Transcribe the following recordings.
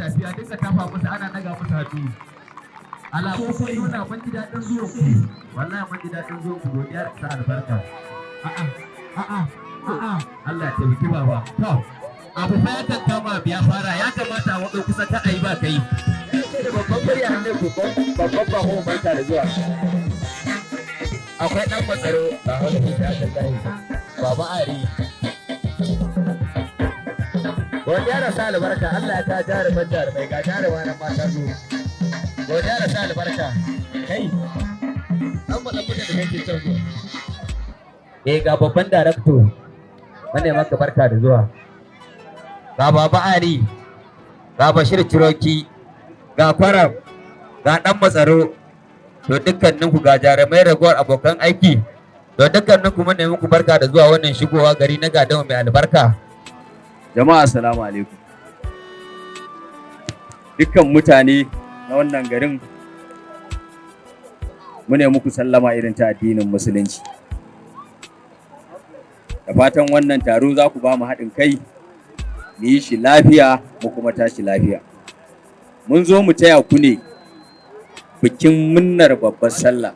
Tafi a dinga tafa musu, ana daga musu hannu. Alamu sun nuna mun ji daɗin zuwan ku. Wallahi mun ji daɗin zuwan ku. Godiya da sa albarka. A'a, a'a, a'a, Allah ya taimaki baba. To, abu fa ya kankama ya fara, ya kamata a matso kusa ta ayi ba kai. Da babban murya ne, babban babban bako, barka da zuwa. Akwai dan matsaro a wani isa da kai Baba Ari. Godiya da sa albarka, Allah ya ta jaruman jarumai, ga jaruma nan mata zo. Godiya da sa albarka. Kai dan mu dan da kake can zo. Eh, ga babban darakto, wanda maka barka da zuwa. Ga Baba Ari, ga Bashir Ciroki, ga Kwaram, ga dan matsaro. To, dukkaninku, ga jarumai, ragowar abokan aiki. To, dukkaninku mun nemi muku barka da zuwa wannan shigowa gari na Gadama mai albarka. Jama'a, assalamu alaikum. Dukkan mutane na wannan garin, mune muku sallama irin ta addinin Musulunci. Da fatan wannan taro za ku ba mu haɗin kai, mu yi shi lafiya, mu kuma tashi lafiya. Mun zo mu taya ku ne bikin murnar babbar sallah.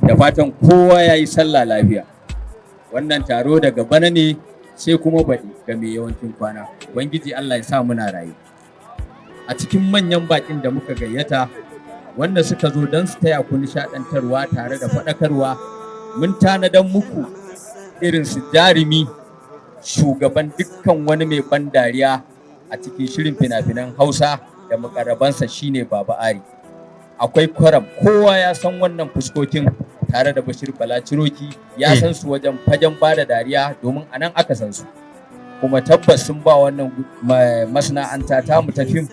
Da fatan kowa ya yi sallah lafiya. Wannan taro daga bana ne sai kuma baɗi ga mai yawancin kwana. Ubangiji Allah ya sa muna rayu. A cikin manyan baƙin da muka gayyata, wanda suka zo don su taya ku nishaɗantarwa tare da faɗakarwa, mun tanadan muku irin su jarumi, shugaban dukkan wani mai ban dariya a cikin shirin fina-finan Hausa da mukarrabansa, shine Baba Ari. Akwai Kwaram, kowa ya san wannan fuskokin, tare da Bashir Bala Ciroki, ya san su wajen fagen ba da dariya, domin a nan aka san su. Kuma tabbas sun ba wannan masana'anta ta mu ta fim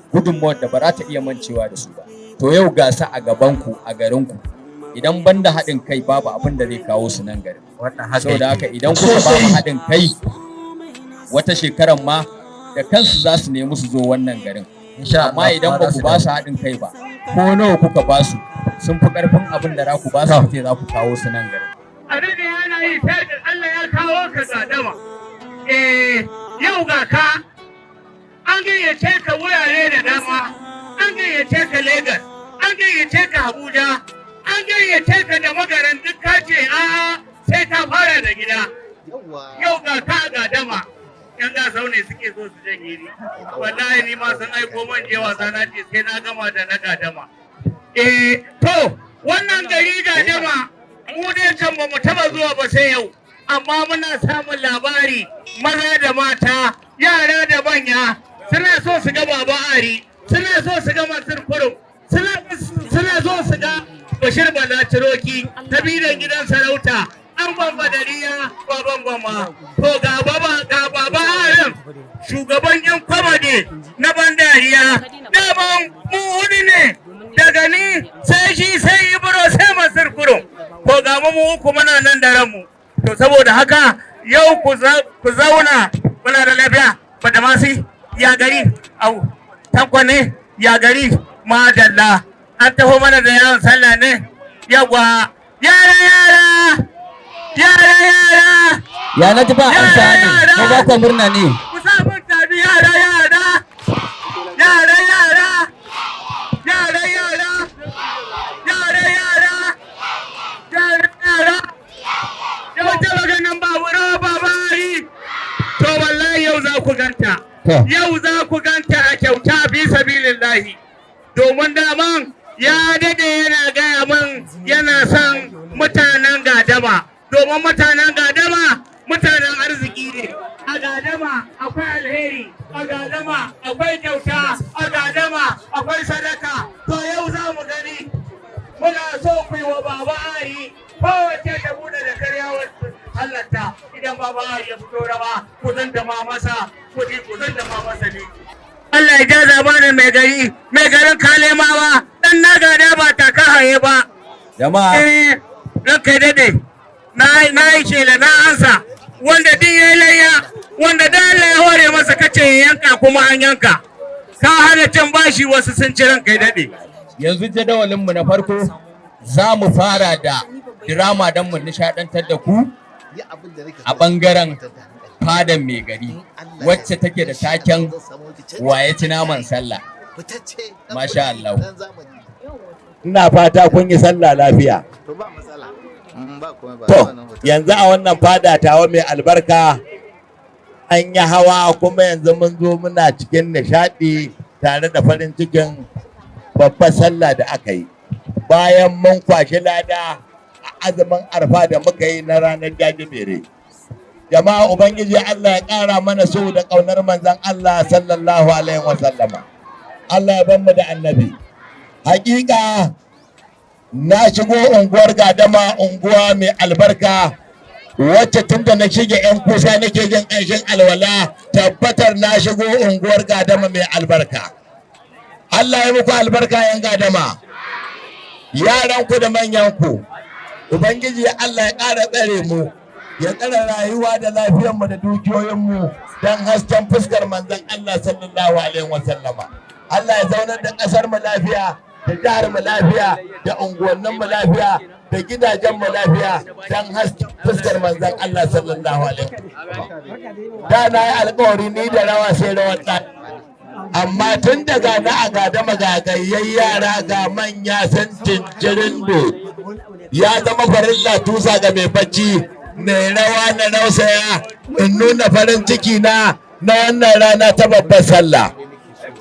gudunmawar da ba za ta iya mancewa da su ba. To, yau gasa a gabanku, a garinku. Idan banda haɗin kai, babu abin da zai kawo su nan garin. Wannan haka. Saboda haka, idan kuka ba mu haɗin kai, wata shekaran ma da kansu za su nemi su zo wannan garin. Insha Amma idan ba ku ba su haɗin kai ba, ko nawa kuka ba su, sun fi ƙarfin abin da za ku ba su kuce za ku kawo su nan garin. A daɗe yana yi, sai da Allah ya kawo ka Gadama. Eh, yau ga ka, an gayyace ka wurare da dama, an gayyace ka Legas, an gayyace ka Abuja, an gayyace ka da Magaran, duk ka ce a'a, sai ka fara da gida. Yau ga ka a Gadama. Yan gasau ne suke so su janye ni. Wallahi ni ma sun aiko man je wasa, na ce sai na gama da na Gadama. Eh, to, wannan gari Gadama, mu dai kan ba mu taba zuwa ba sai yau, amma muna samun labari, maza da mata, yara da manya, suna so su ga Baba Ari, suna so su ga Mansur Kurum, suna so su ga Bashir Bala Ciroki, tabidan gidan sarauta, an bambadariya baban gwamma. To, ga Baba Arin, shugaban yan comedy na ban dariya. Daman mu hudu ne, daga ni sai shi sai Ibro sai Mansur Kurum. Ko ga mu mu uku muna nan da ranmu. To, saboda haka yau ku zauna muna da lafiya. Badamasi, ya gari? Au, Tanko ne, ya gari? Madalla. An taho mana da yawan sallah ne. Yawa, yara yara yara yara. Ya na ji ba amsa ne, ko ba ku murna ne? Ku sa mun tabi. Yara yara yara yara yara yara yara yara yara yara. Yau taɓa ganin babura babari? To, wallahi yau za ku ganta. Yau za ku ganta a kyauta, fi sabilillahi, domin daman ya dade yana gaya min yana son mutanen Gadama, domin mutanen Gadama mutanen arziki ne. A Gadama akwai alheri, a Gadama akwai kyauta, a Gadama akwai sadaka. To, yau za mu gani. Muna so ku yi wa Baba Ari, kowace ta bude da karyawar halatta. Idan Baba Ari ya fito rawa, ku zandama masa kuɗi, ku zandama masa ne. Allah ya ja zamanin mai gari, mai garin Kalemawa, dan na gada ba ta haye ba. Jama'a. Eh, ranka ya dade, na yi shela, na ansa. Wanda duk ya layya, wanda da Allah ya hore masa, kace ya yanka kuma an yanka. Ka hana cin bashi, wasu sun ci, ranka ya dade. Yanzu jadawalinmu na farko, za mu fara da drama don mu nishadantar da ku a ɓangaren Fadan mai gari wacce take da taken "Waye ci naman sallah?" Masha Allah. Ina fata kun yi sallah lafiya. To, yanzu a wannan fada tawa mai albarka an yi hawa, kuma yanzu mun zo muna cikin nishaɗi tare da farin cikin babbar sallah da aka yi. Bayan mun kwashi lada a azumin Arfa da muka yi na ranar Jajibere. Jama'a, Ubangiji Allah ya ƙara mana so da ƙaunar manzon Allah sallallahu alaihi wasallama. Allah ya ban mu da annabi. Hakika na shigo unguwar Gadama, unguwa mai albarka, wacce tun da na shige 'yan kusa nake jin ƙanshin alwala, tabbatar na shigo unguwar Gadama mai albarka. Allah ya muku albarka, 'yan Gadama, yaranku da manyanku. Ubangiji Allah ya ƙara tsare mu, ya tsare rayuwa da lafiyarmu da dukiyoyinmu don hasken fuskar manzon Allah sallallahu alaihi wasallama. Allah ya zaunar da ƙasar mu lafiya, da jihar mu lafiya, da unguwannin mu lafiya, da gidajen mu lafiya, don hasken fuskar manzon Allah sallallahu alaihi wasallam. Da na yi alƙawari ni da rawa sai rawar ɗan, amma tun daga na a Gadama, ga gayyar yara, ga manya sun cincirin, ya zama farilla tusa ga mai bacci mai rawa na rausaya in nuna farin ciki na na wannan rana ta babbar sallah,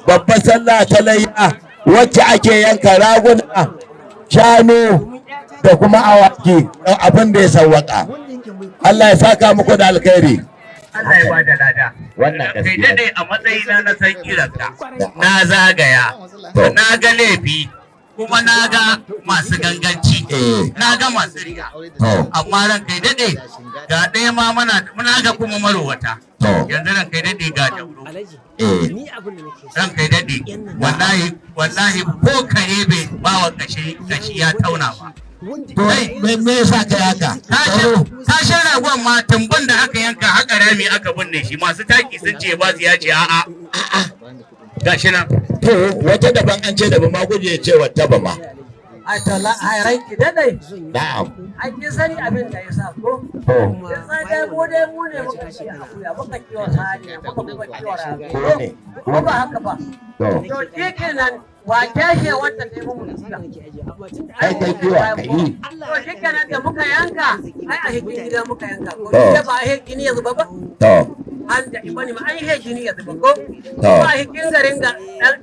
babbar sallah ta layya, wacce ake yanka raguna, shanu da kuma awaki, abin da ya sawwaka. Allah ya saka muku da alkhairi. Allah ya bada lada. Wannan Kai gaskiya. daɗe, a matsayina na san kiranka, na zagaya, na ga laifi, kuma na ga masu ganganci, na ga masu riya. Amma ran kai daɗe, ga ɗaya ma muna ga kuma marowata. Yanzu ran kai daɗe, ga Jauro. Ran kai daɗe, wallahi wallahi ko kare bai bawa kashi kashi ya tauna ba. To, me yasa kai haka? Kashin ragon ma, tumbin da aka yanka, haka rami aka binne shi. Masu taki sun ce ba su, ya ce a'a. Gashi nan. To, wata daban an ce da ba ma guje ya ce wata ba ma. Ai to la, ai ranki daɗe. Na'am. Ai kin sani abin da ya sa ko? To. Kin san dai mu dai mu ne muka ci akuya, muka kiwo saniya, muka kuma kiwo rago. Ko ne. Ko ba haka ba? To. To shi kenan, wace ce wanda ta yi mu kiwa? Kai kai kiwa ka yi. To shi kenan, da muka yanka, ai a hikin gida muka yanka ko? To. Ba a hikin yanzu ba ba? To. An da ibani ma an yi jini ya zuba ko? To. Ba a hikin garin ga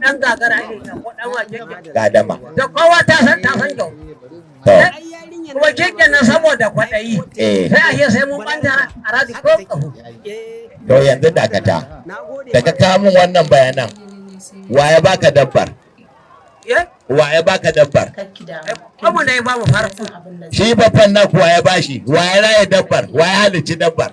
dan gagara ake ko dan wace ke? Gadama. Da kowa ta san kyau. To. Kuma kenan saboda kwaɗayi, sai a iya sai mun ɓanta a radi ko ƙaho. To, yanzu dakata. Da ka kawo min wannan bayanan, wa ya baka dabbar? Ye? Wa ya baka dabbar? Abu ne ba mu farko. Shi babban naku, wa ya bashi? Wa ya raya dabbar? Wa ya halicci dabbar?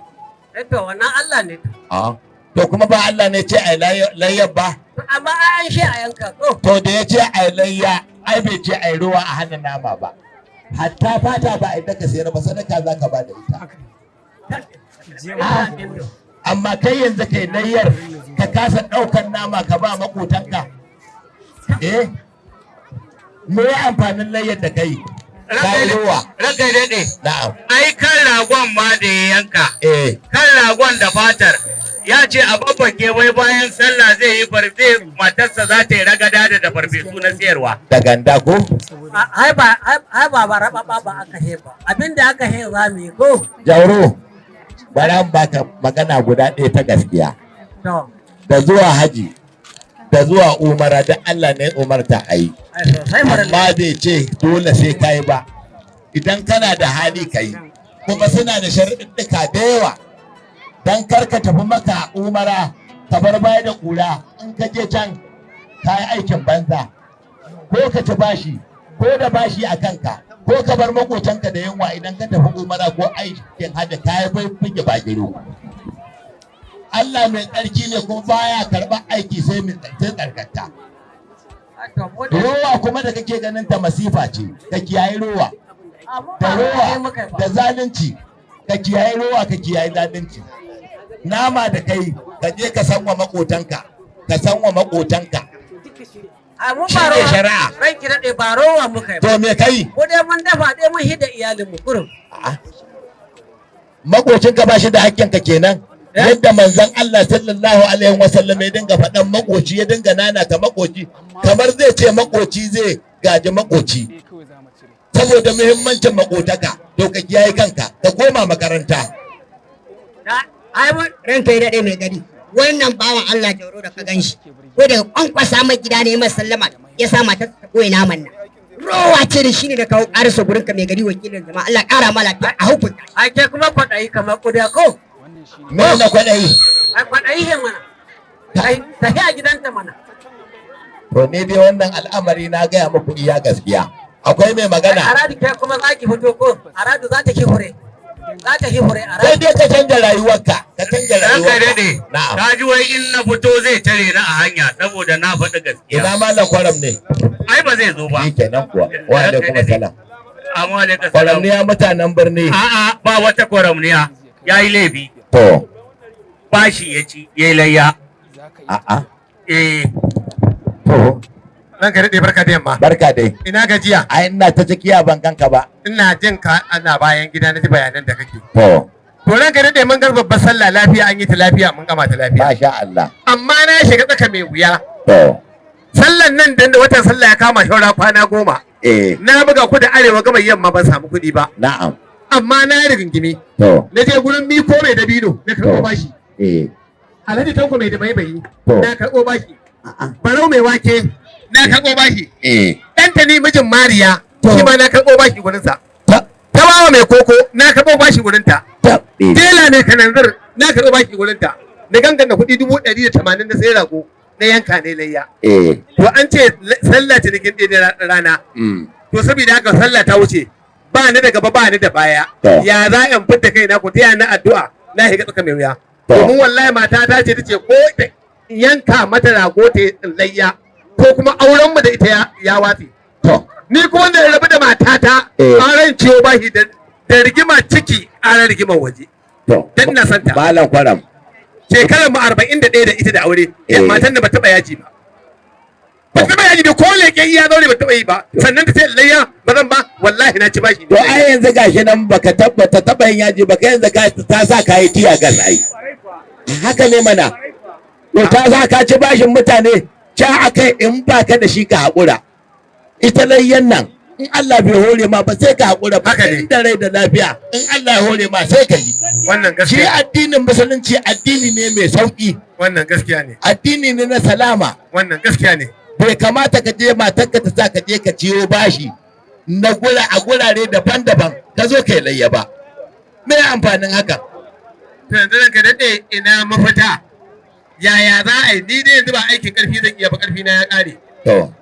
Eh, to wannan Allah ne. A. To, kuma ba Allah ne ce ai layyar ba? To, amma ai an shi a yanka ko? To, da ya ce ai layya, ai bai ce ai ruwa a hana nama ba. Hatta fata ba a yadda ka sayar ba, sadaka za ka ba da ita. Amma kai yanzu kai layyar ka kasa ɗaukar nama ka ba maƙotanka. Eh? Me ya amfanin layyar da kai? Ka yi ruwa. Ranka daɗe. Na'am. Ai kan ragon ma da ya yanka. Eh. Kan ragon da fatar. Ya ce a babbake, wai bayan sallah zai yi farfe, matarsa za ta yi ragada da farfesu na siyarwa. Da ganda ko? Ai ba raba ba ba aka he ba. Abin da aka he za mu yi ko? Jauro, bari an baka magana guda ɗaya ta gaskiya. To. Da zuwa haji, da zuwa umara, da Allah ne umarta a yi. Ai sosai mu. Amma bai ce dole sai ka yi ba. Idan kana da hali ka yi. Kuma suna da sharuɗɗuka da yawa. Dan kar ka tafi maka umara, ka bar baya da ƙura, in ka je can ka yi aikin banza. Ko ka ci bashi, ko da bashi a kanka, ko ka bar makotanka da yunwa, idan ka tafi umara ko aikin hajji ka yi bai buge bagiro. Allah mai tsarki ne, kuma baya karɓar aiki sai mai sai tsarkata. Rowa kuma da kake ganin ta masifa ce, ka kiyaye rowa. Da rowa da zalunci, ka kiyaye rowa, ka kiyaye zalunci. Nama da kai, ka je ka san wa makotanka, ka san wa makotanka. Ai mu Shi ba ne rowa. shari'a. Ranki daɗe, ba rowa muka yi ba. To, me kai? Mu dai mun dafa dai mun hida iyalin mu kurum. Makocinka ba shi da hakkinka kenan. Yadda manzon Allah sallallahu alaihi wasallam ya dinga faɗan makoci, ya dinga nanata makoci, kamar zai ce makoci zai gaji makoci. Saboda muhimmancin makotaka, to ka kiyaye kanka, ka koma makaranta. Ai mun Ranka ya daɗe, mai gari. Wannan bawan Allah Jauro da ka ganshi, ko daga kwankwasa mai gida ne masa sallama, ya sa matar ta koyi naman nan. Rowa ce da shi ne da kawo ƙarasa gurin ka, mai gari, wakilin jama'a. Allah ƙara ma lafiya, a hukunta. Ai ke kuma kwaɗayi kamar ƙuda ko? Me na kwaɗayi? Ai kwaɗayi ne mana. Ai tafi a gidanta mana. To, ni dai wannan al'amari na gaya muku iya gaskiya. Akwai mai magana? Aradu, ke kuma za ki fito ko? Aradu za ta hihure. Za ta hihure Sai Aradu. dai ka canja rayuwarka, ka canja Ranka rayuwarka. daɗe. Na'am. Ka ji wai in na fito zai tare ni a hanya saboda na faɗi gaskiya. Ina malam Kwaram ne? Ai ba zai zo ba. Shi kenan kuwa. Wa alaikum assalam. Amma alaikum salam. Kwaramniya mutanen birni. A'a, ba wata kwaramniya. Ya yi laifi. To. Bashi ya ci, ya yi layya. A'a. Eh. To. Ranka daɗe, barka da yamma. Barka dai. Ina gajiya? Ai ina ta cikiya, ban ganka ba. Ina jin ka ana bayan gida, na ji bayanan da kake. To. To, ranka daɗe, mun gar babbar sallah lafiya, an yi ta lafiya, mun gama ta lafiya. Masha Allah. Amma na shiga tsaka mai wuya. To. Sallan nan da watan sallah ya kama shaura kwana 10. Na buga ku da arewa, gaba, yamma, ban samu kuɗi ba. Na'am. Amma na yi rigingimi. To. Na je gurin Miko mai dabino, na karɓo bashi. Alhaji Tanko mai da baibayi, na karɓo bashi. Barau mai wake, na karɓo bashi. Ɗantani mijin Mariya, shi ma na karɓo bashi gurinsa. Tabawa mai koko, na karɓo bashi gurinta. Tela mai kananzir, na karɓo bashi gurinta. Na gangana kuɗi 180,000 na sai rago na yanka ne layya. To, an ce sallah cinikin ɗaya da rana. To, saboda haka sallah ta wuce, ba ni da gaba, ba ni da baya. Ya za in fita kaina? Ku taya na addu'a, na shiga tsaka mai wuya. Domin wallahi mata ta ce, tace ko ta yanka mata rago ta layya ko kuma auren mu da ita ya watse. Ni kuma da rabu da matata, auren ciwo bashi da rigima ciki, a rigimar waje. Dan ina son ta. Malam Kwaram. Shekarar mu 41 da ita da aure, matan da ba taɓa yaji ba. Ba taɓa yaji da ko leƙen iya zaure ba taɓa yi ba. Sannan ta ce layya ba zan ba, wallahi na ci bashi. To, ai yanzu gashi nan baka tabbata taɓa yin yaji ba, kai yanzu ta sa ka yi tiya gas ai. Haka ne mana. To, ta sa ka ci bashin mutane, ca akai in baka da shi ka haƙura. Ita layyan nan in Allah bai hore ma ba sai ka haƙura ba, da rai da lafiya in Allah ya hore ma sai ka yi. Wannan gaskiya. Shi addinin musulunci addini ne mai sauki. Wannan gaskiya ne. Addini ne na salama. Wannan gaskiya ne. Bai kamata ka je matarka ta sa ka je ka ciyo bashi na gura a gurare daban-daban ka zo ka yi layya ba. Me amfanin haka? To, yanzu ranka daɗe, ina mafita? Yaya za a yi? Ni dai yanzu ba aikin ƙarfi zan iya ba, ƙarfi na ya ƙare. To.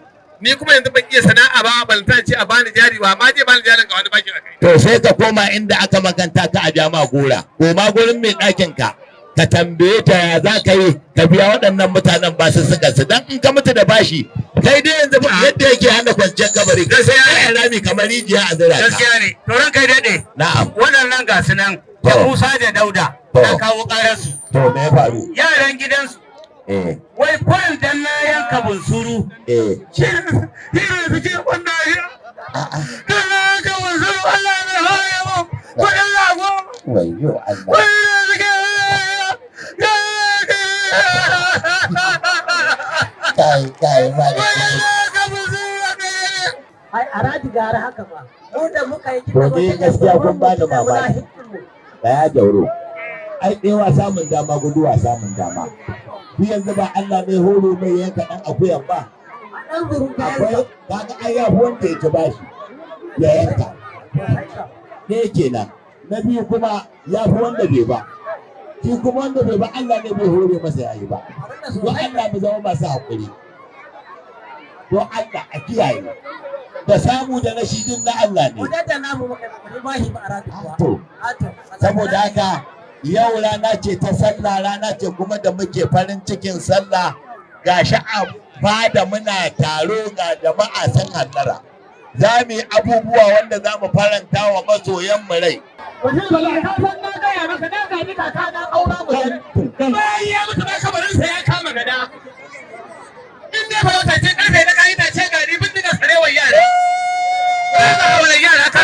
Ni kuma yanzu ban iya sana'a ba, balanta ce a bani jari wa ma je bani jarin, ga wani bashin a kai. To, sai ka koma inda aka maganta ka a jama'a gora. Koma gurin mai ɗakin ka. Ka tambaye ta ya za ka yi ka biya waɗannan mutanen ba su suka su, dan in ka mutu da bashi kai dai yanzu ba yadda yake hana kwanciyar kabari. Gaskiya ne. Ai rami kamar rijiya a zira ka. Gaskiya ne. To, ranka daɗe. Na'am. Waɗannan ga su nan da Musa da Dauda, na kawo ƙararsu. To, me ya faru? Yaran gidansu. Wai kurin dan na yanka bunsuru. Shi ne suke wannan ya. Dan na yanka bunsuru, Allah ne hore mu. Kuɗin rago. Wayyo Allah. Wai ne suke. Kai kai malam. Ai Aradu gara haka ba. Mu da muka yi To, ni gaskiya kun bani mamaki. Daya Jauro. Ai ɗewa samun dama, guduwa samun dama. Shi yanzu ba Allah ne horo mai yanka ɗan akuyan ba. Akwai kaga ai ya fi wanda ya ci bashi ya yanka. Ɗaya kenan. Na biyu kuma ya fi wanda bai ba. Shi kuma wanda bai ba, Allah ne bai hore masa yayi ba. To, Allah mu zama masu haƙuri. To, Allah a kiyaye. Da samu da rashi din na Allah ne. Mu da namu muka yi bashi ba Aradu kuwa. To, saboda haka yau rana ce ta sallah, rana ce kuma da muke farin cikin sallah. Ga a fada muna taro, ga jama'a sun hallara. Za mu yi abubuwa wanda za mu faranta wa masoyan mu rai. Bashir Bala, ka san na gaya maka na gaji kaka na aura mu. Bayan ya mutu ba kabarinsa ya kama gada. In dai farauta ce, karfe na kayi ce gari bindiga sarewar yara. Ba yara ka.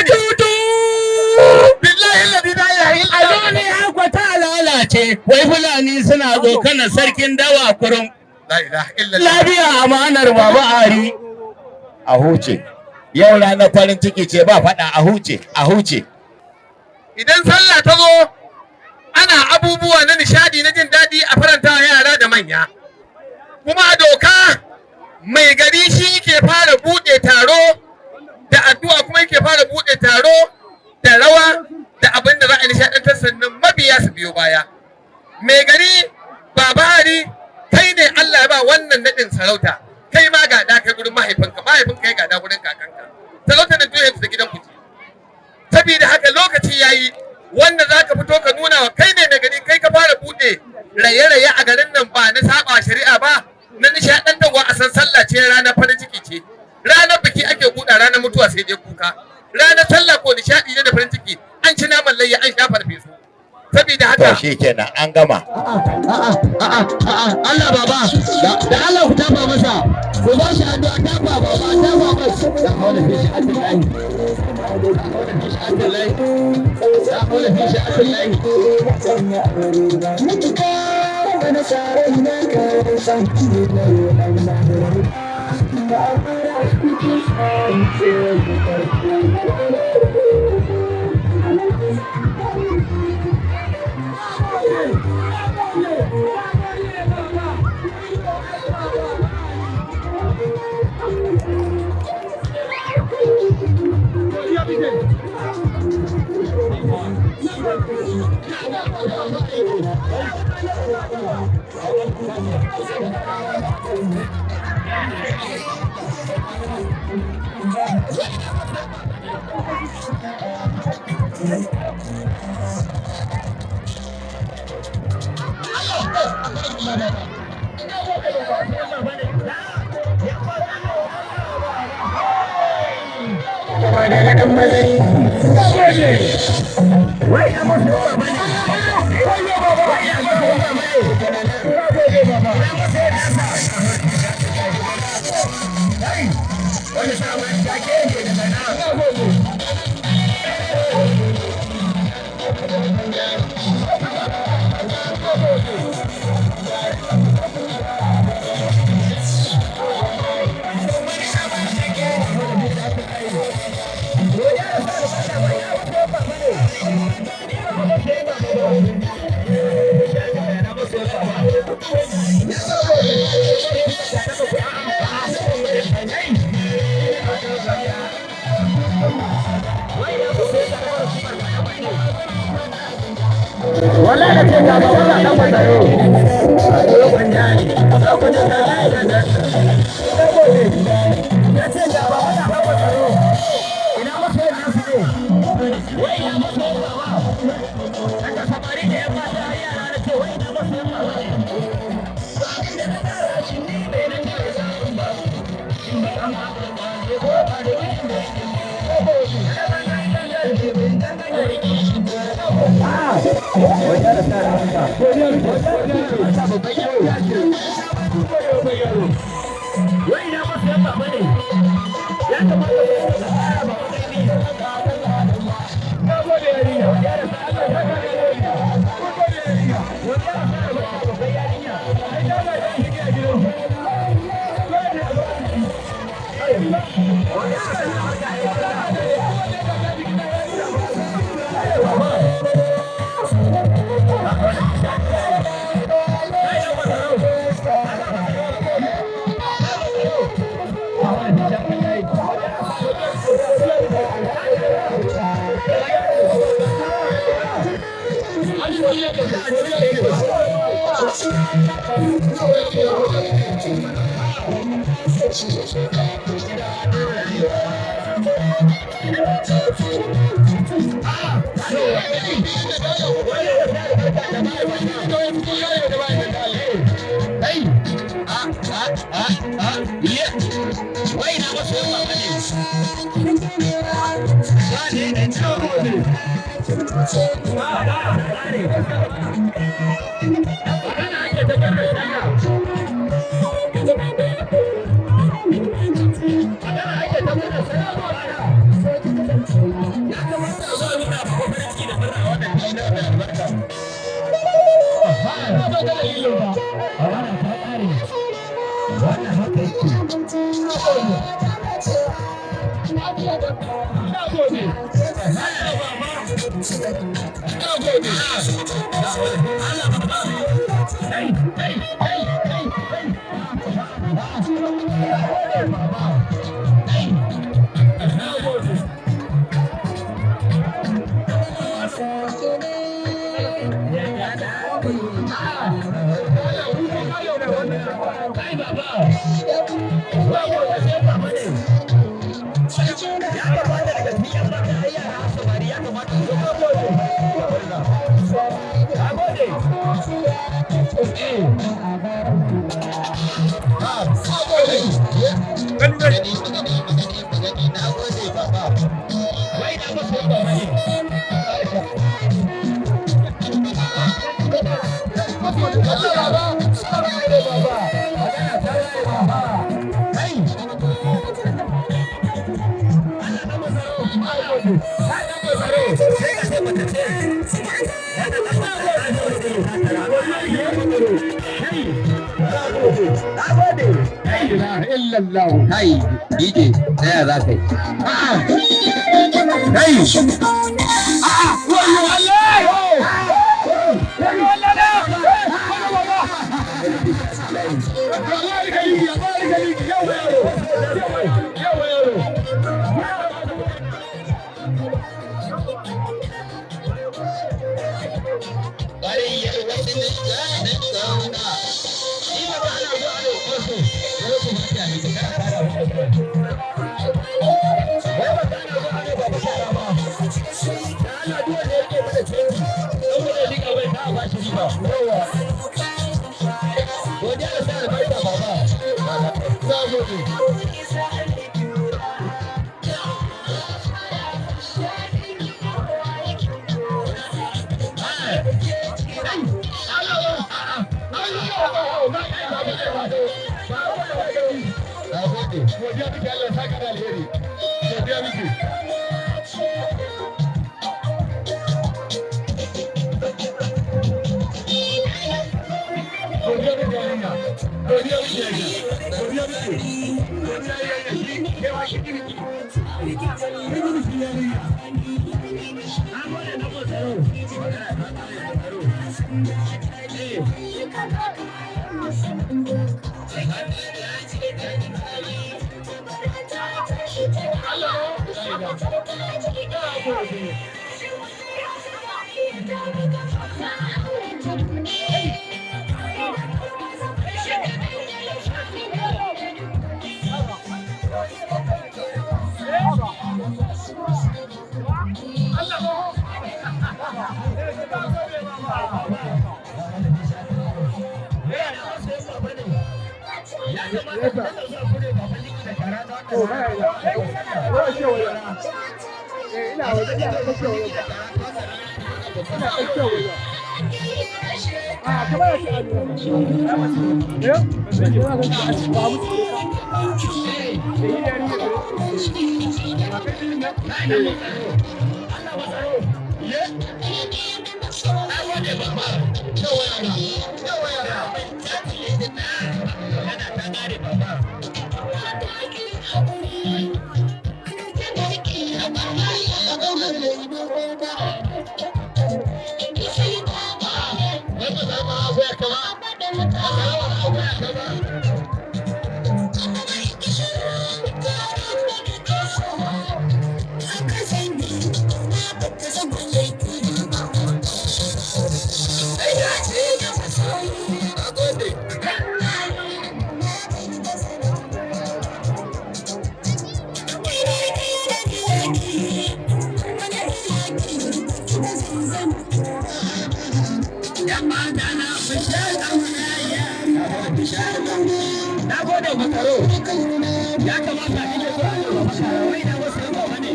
Tutu. Billahi alladhi la ilaha illa huwa. wake, wai Fulani suna tsokanar sarkin dawa kurum. La ilaha illallah. Lafiya amanar Baba Ari. A huce. Yau ranar farin ciki ce, ba faɗa, a huce, a huce. Idan sallah ta zo, ana abubuwa na nishadi, na jin daɗi, a faranta wa yara da manya. Kuma a doka, mai gari shi ke fara buɗe taro da addu'a, kuma yake fara buɗe taro da rawa da abin da za a nishaɗantar, sannan mabiya su biyo baya. Mai gari Baba Ari, kai ne Allah ya ba wannan naɗin sarauta. Kai ma gada kai gurin mahaifinka, mahaifinka ya gada gurin kakanka. Sarauta da tuyen da gidan ku ce. Saboda haka lokaci yayi wanda za ka fito ka nuna wa kai ne mai gari, kai ka fara buɗe raye-raye a garin nan, ba na saba shari'a ba, na nishaɗantarwa, a san sallah ce, ranar farin ciki ce. Ranar biki ake buɗa, ranar mutuwa sai dai kuka. Ranar sallah ko nishaɗi ne da farin ciki, an ci naman layya, an sha farfesu. Saboda To, haka shi kenan, an gama. Allah baba, da Allah ku tafa masa, ku ba shi addu'a. Tafa baba, tafa masa. La hawla fi sha'atillahi, la hawla fi sha'atillahi, la hawla fi sha'atillahi. ga dalilin ba. Magana ta ƙare. Wannan haka yake. Na gode. Na gode. Kai, DJ, tsaya za ka yi. Kai! Godiya miki, Allah ya saka da alheri. Godiya miki. Godiya miki yarinya. Godiya miki yarinya. Godiya miki. Godiya yarinya. Shi ke ma shi kirki. Kirki yarinya. Na gode na gode. Na gode makaro. Ya kamata kike so a yi makara wai na wasu yawa bane.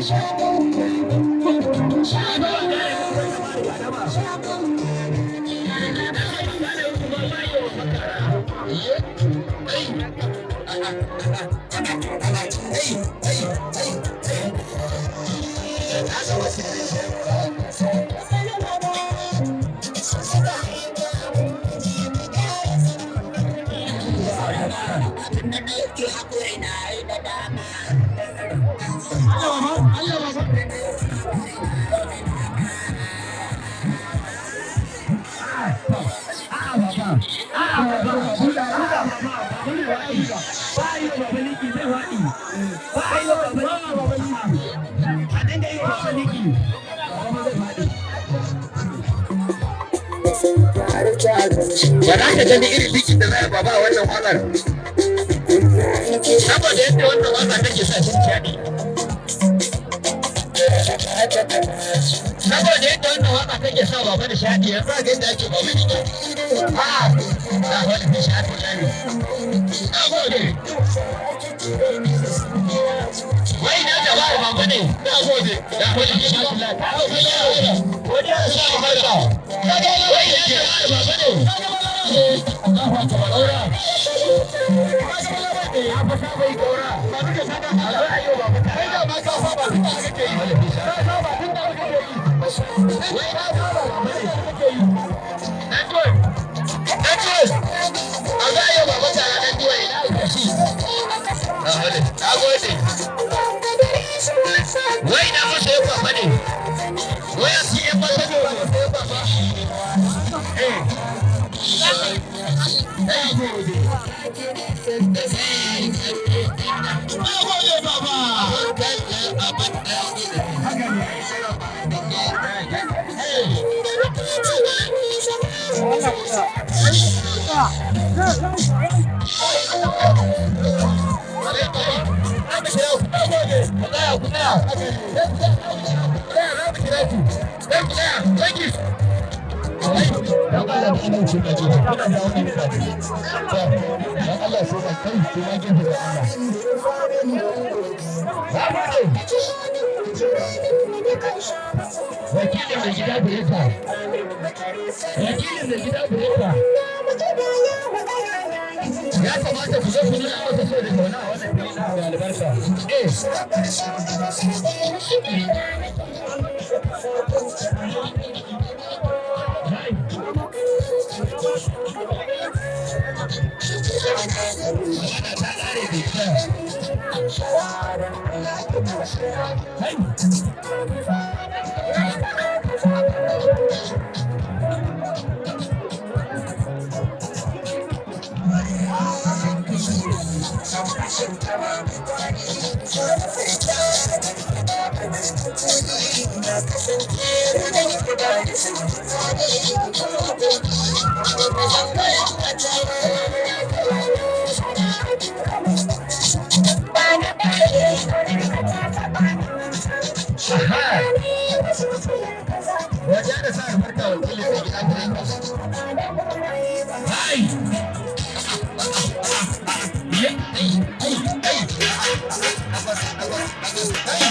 Allah baba. A'a baba. A'a baba. Buda buda baba. Ba a yi wa baba liki zai faɗi. Ba a yi wa baba liki. A dinga yi wa baba liki. Baba zai faɗi. Ba za ka gani irin likin da za a baba a wannan waƙar. Saboda yadda wannan waƙa take sa shi nishaɗi. Saboda yadda wannan waƙa take sa baba nishaɗi, yanzu ga yadda ake baba liki. Ah, na wani nishaɗi ne. Na gode. Wai na jama'ar baba ne. Na gode. Na wani nishaɗi. Godiya da sa albarka. Wai na jama'ar baba ne. Allahu akbar. Aura. Wai na masa yau baba ne, wai a siya masa ne baba. Wakilin da gida Bureka. Wakilin da gida Bureka. Ya kamata ku zo ku nuna masa so da kauna a wannan fili na mai albarka. Eh. Wajen da sa albarka wakilin da gida Bureka. Hai! Ya, ai, ai, ai. Abbas, Abbas, Abbas, ai.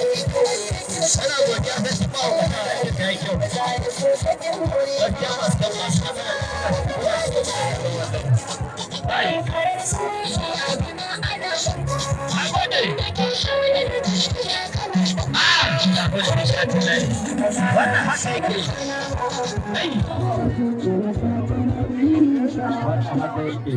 Ana godiya sai su ba wa kasa aikin ta yi kyau. Gaskiya masu kan masu kasa. Ai. Wannan haka yake. Ai. Wannan haka yake.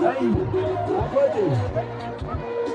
Ai, na gode.